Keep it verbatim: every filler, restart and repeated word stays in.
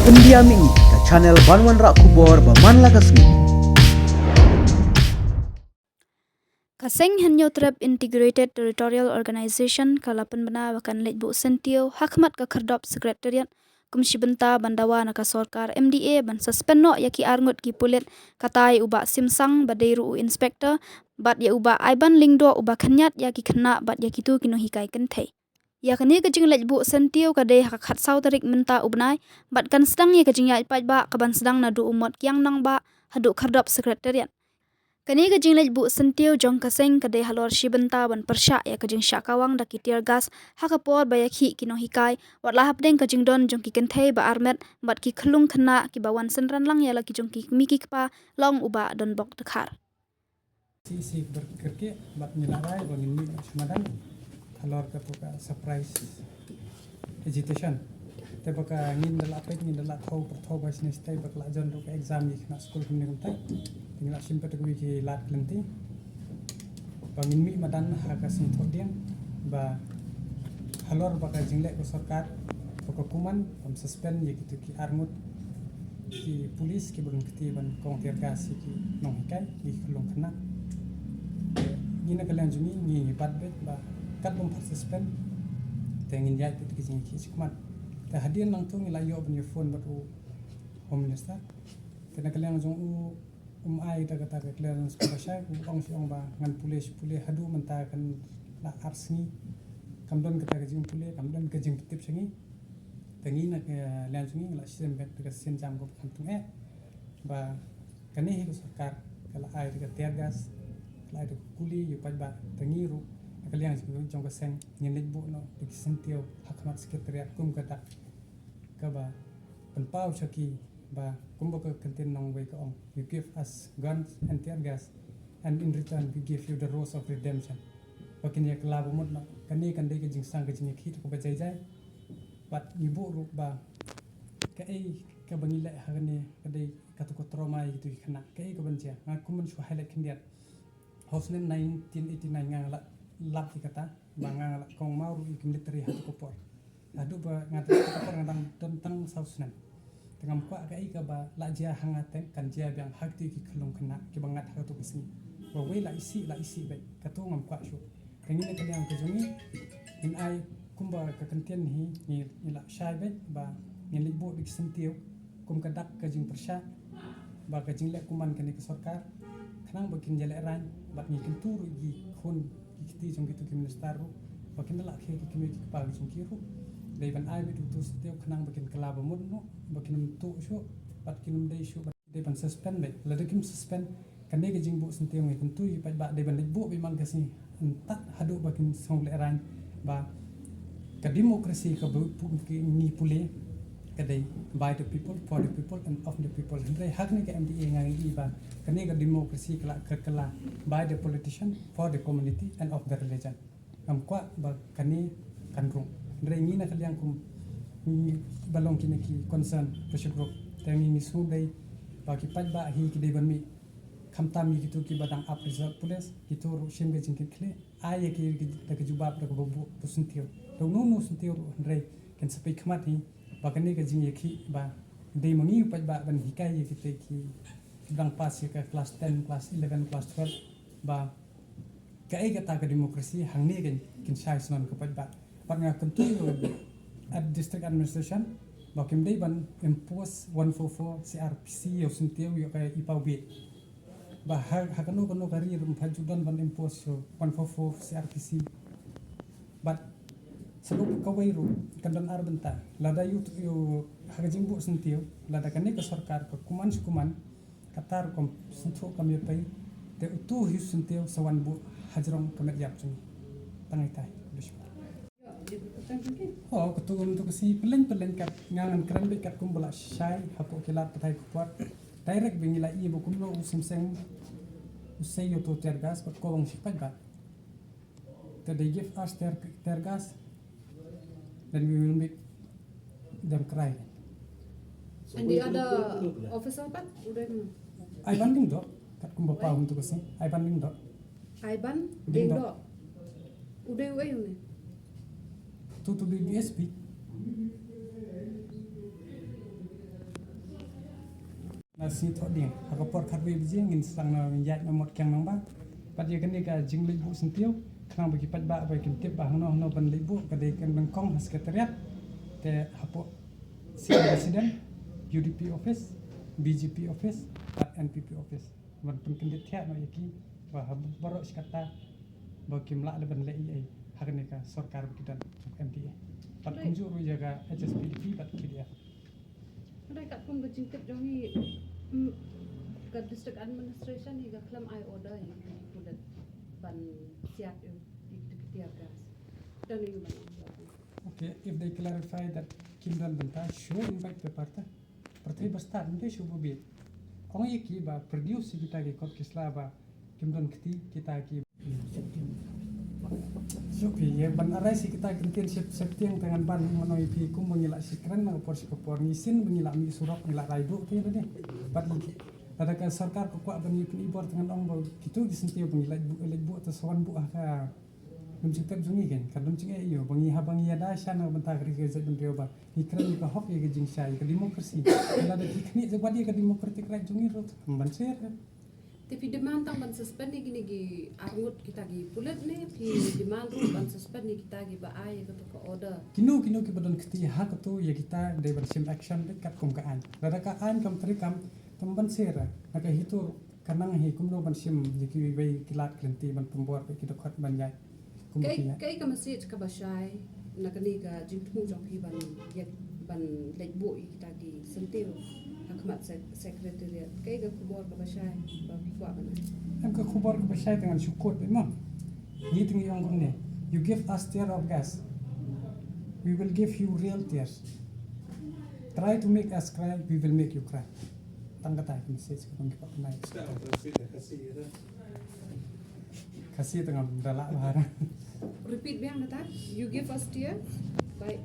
India Mini, ka channel ban wanrah khubor ba man la ka sngi. Ka seng Hynñiewtrep Integrated Territorial Organization ka la pynbna ba kan leit buh syntiew ha khmat ka Khyrdop Secretariat kum shi bynta ban dawa na ka sorkar M D A ban suspend noh ïa ki arngut ki pulit, katai u Bah Simsang ba dei ruh u inspector, bad ïa u Bah Aiban Lyngdoh uba khynñiat ïa ki khynnah bad ïa kitu ki nonghikai kynthei. Ïa kane ka jingleit buh syntiew ka dei ha ka khatsaw tarik mynta u bnai, bad kan sdang ïa ka jingïaid paidbah kaban sdang naduh u Mot Kiang Nangbah haduh Khyrdop Secretariat. Kane ka jingleit buh syntiew jong ka seng ka dei halor shi bynta ban pyrshah ïa ka jingshah kawang da ki tear gas ha ka por ba ïakhih ki nonghikai, wat la hapdeng ka jingdon jong ki kynthei ba armet bad ki khyllung khynnah kiba wan synran lang ïa la ki jong ki kmie ki kpa, la ong u Bah Donbok Dkhar. Shi shi ber kyrkieh bad ngi la rai ba ngin mih sha madan halor katu ka surprise agitation. Te ba ka ngin da la peit, ngin da la thaw pyrthaw ba shane shatei ba ka la jan ruh ka exam ïa ki khynnah skul kumne kumtai. Te ngi la shim pat kawei ki lad ki lynti ba ngin mih madan ha ka sngi Thohdieng ba halor ba ka jingleh ka sorkar ba ka kumne ban suspend ïa kitu ki arngut ki pulit kiba don kti ban kong tear gas ïa ki nonghikai, ïa ki khyllung khynnah. Ngi na ka liang jong ngi ngi, ngi bat beit ba kat bym pat suspend te ngin ïaid beit ki jingïakhih shakhmat. Te hadien nangtu ngi la ïoh ban ïa phone bad u Home Minister. Te na ka liang jong u, um ai da kata ka clearance kaba shai, u ong shi ong ba ngan pule shi pule haduh mynta kan la ar sngi. Kam don kata ka jingpule, kam don ka jingpyntip sha ngi. Te ngi na ka liang jong ngi ngi la shem beit da ka sienjam kaba kham tyngeh ba kane hi ka sorkar ka la ai da ka tear gas, ka la ai da ka kuli ïa u paidbah. Te ngi ruh na ka liang jong ka seng ngin leit buh noh da ki syntiew ha khmat secretariat kum ka dak kaba pynpaw sha ki ba kumba ka kyntien nongwei ka ong, "You give us guns and tear gas, and in return we give you the rose of redemption." Ba kin ïa kylla ba mut noh, kane kan dei ka jingsang ka jingïakhih kaba jai jai. Bad ngi buh ruh ba kaei kaba ngi leh ha kane ka dei katu ka trauma ïa kitu ki khynnah. Kaei kaban jia, nga kum ban shu highlight khyndiat. Ha u snem nineteen eighty-nine nga la lap ïa kata ba nga la kong maw ruh ïa ki military ha tu ka por. Haduh ba nga tu ka por nga dang don tang saw snem. Te ngam kwah kaei kaba la jia ha nga te kan jia biang ha kti ki khyllung khynnah kiba ngat ha tu ka sngi. Ba wei la isih la isih beit, katu ngam kwah shuh. Te ngi na ka liang ka jong ngi ngin ai kumba ka kyntien hi, ngi, ngi la shai beit ba ngin leit buh da ki syntiew kum ka dak ka jingpyrshah ba ka jingleh kumne kane ka sorkar khnang ba kin ïalehrain, bad ngi kyntu ruh ïa ki khun ki kti jong kitu ki minister ruh ba kin da lah khie ki kmie ki kpa ki jong ki ruh. Dei ban ai beit utu u syntiew khnang ba kin kylla ba mut noh, ba kin ym tuh shuh bad kin ym dei shuh, bad dei ban suspend beit. Lada kim suspend, kane ka jingbuh syntiew ngi kyntu ïa ki paidbah dei ban leit buh beit man ka sngi, hynta haduh ba kin sngew lehrain ba ka democracy kaba pu-, ki ngi pule ka dei by the people, for the people and of the people. Hynrei ha kane ka M D A nga ïohi ba kane ka democracy ka la kylla by the politician, for the community and of the religion. Ngam kwah ba kane kan rung. Hynrei ngi na ka liang kum ngi ba long kine ki concerned pressure group, te ngi, ngi sngewdei ba ki paidbah hi ki dei ban mih. Khamtam ïa kitu kiba dang ap result pulit, kitu ruh shim ka jingkitkhlieh. Ai ïa ki da ka jubab da kaba buh tu syntiew, da uno uno u syntiew ruh, hynrei kin sa peit khmat hi ba kane ka jingïakhih ba dei ma ngi u paidbah ban hikai ïa kita ki dang pass ïa ka class ten, class eleven, class twelve, ba kaei kata ka democracy hangne kin, kin shai shnong ka paidbah. Bad nga kyntu ïa u district administration ba kim dei ban impose one four four C R P C ïa u syntiew ïa ka i paw beit. Ba ha, ha kano kano ka ri ruh ym pat ju don ban impose ïa u one four four C R P C. Bad sa kawei ruh kan don ar bynta. Lada ïa u, ïa u ha ka jingbuh syntiew, lada kane ka sorkar ka kumne shi kumne, kata ruh kam sngewthuh kam ïa pei, te utu hi u syntiew sa wan buh hajrong ka met ïap jong ngi. Tang ita hi. Khublei shibun. Oh, katu, katu ka sngi pyllein pyllein kat nga ngan kren beit katkum ba la shai hapoh ki lad pathai khubor. Direct ba ngi la ïohi ba kumno u Simsang u sei ïa utu u tear gas bad ko bang shi paidbah. Te they give us tear, tear gas, then we will make them cry. And the other officer pat, u dei mano? Aiban Lyngdoh, katkum ba paw mynta ka sngi. Aiban Lyngdoh. Aiban Lyngdoh. Lyngdoh. U dei uei une? Tu, tu dei D S P. Sngi Thohdieng ha ka por khatwei baje ngin sdang na ïaid na Mot Kiang Nangbah. Bad ïa kane ka jingleit buh syntiew khnang ba ki paidbah ba kin tip ba hangno hangno ban leit buh ka dei ka nyngkong ha Secretariat, te hapoh Senior Resident, U D P office, B J P office bad N P P office. Ban pynkyndit thiah noh ïa ki ba ha baroh shi katta ba kim lah leh ban leh ei ei ha kane ka sorkar ba ki don M D A. Bad kumjuh ruh ïa ka H S P D P bad P D F. Hynrei katkum ka jingtip jong ngi, mm, ka district administration hi ka khlem ai order ïa ki pulit ban siat ïa ki tear gas. Don ïa ban. Okay, if they clarify that kim don bynta, show invite paper ta. Pyrthei ba stad ym dei shuh ba bieit. Ong ïa ki ba produce ïa kita ki kot ki sla ba kim don kti kita ki. Shu phi ïa ban arai shi kita ki ktien shep shep tieng te ngan ban mano ïa phi kum ba ngi la shi kren na ka por shi ka por ngi shin ba ngi la mih surok ngi la rai duh te lade. Bad ïa ki lada ka sorkar ka kwah ban ïa pynibor te ngan ong ba kitu ki syntiew ba ngi la buh la buh te sa wan buh ha ka Ym jingtep jong ngi kein, ka dum jingeh ïa u ba ngi haba ngi ïada sha na ka bynta ka ri ka jaitbynriew ba ngi kren ïa ka hok, ïa ka jingshai, ïa ka democracy. Lada ki khmih jingwad ïa ka democratic right jong ngi ruh ym ban sher. Te phi demand tang ban suspend ïa kine ki arngut kita ki pulit ne phi demand ruh ban suspend ïa kita kiba ai ïa kata ka order? Kino kino kiba don kti ha katu ïa kita dei ban shim action beit katkum ka aiñ. Lada ka aiñ kam treikam te ym ban sher na ka hitur. Ka nang hi kumno ban shim ïa kiwei kiwei ki lad ki lynti ban pynbor bad ki dkhot ban ïaid kum ki ïaid. Kaei ka message kaba shai na kane ka jingthmu jong phi ban ïa ban leit buh ïa kita ki syntiew ha khmat sec- secretariat? Kaei ka khubor kaba shai ba phi kwah ban ai? Em, ka khubor kaba shai te ngan shu quote beit mo. Ngi te ngi ong kumne, "You give us tear of gas, we will give you real tears. Try to make us cry, we will make you cry." Tang kata ka message kaba ngi kwah ban ai. Khasi te ngam da lah bha. Repeat biang kata, "You give us tears, by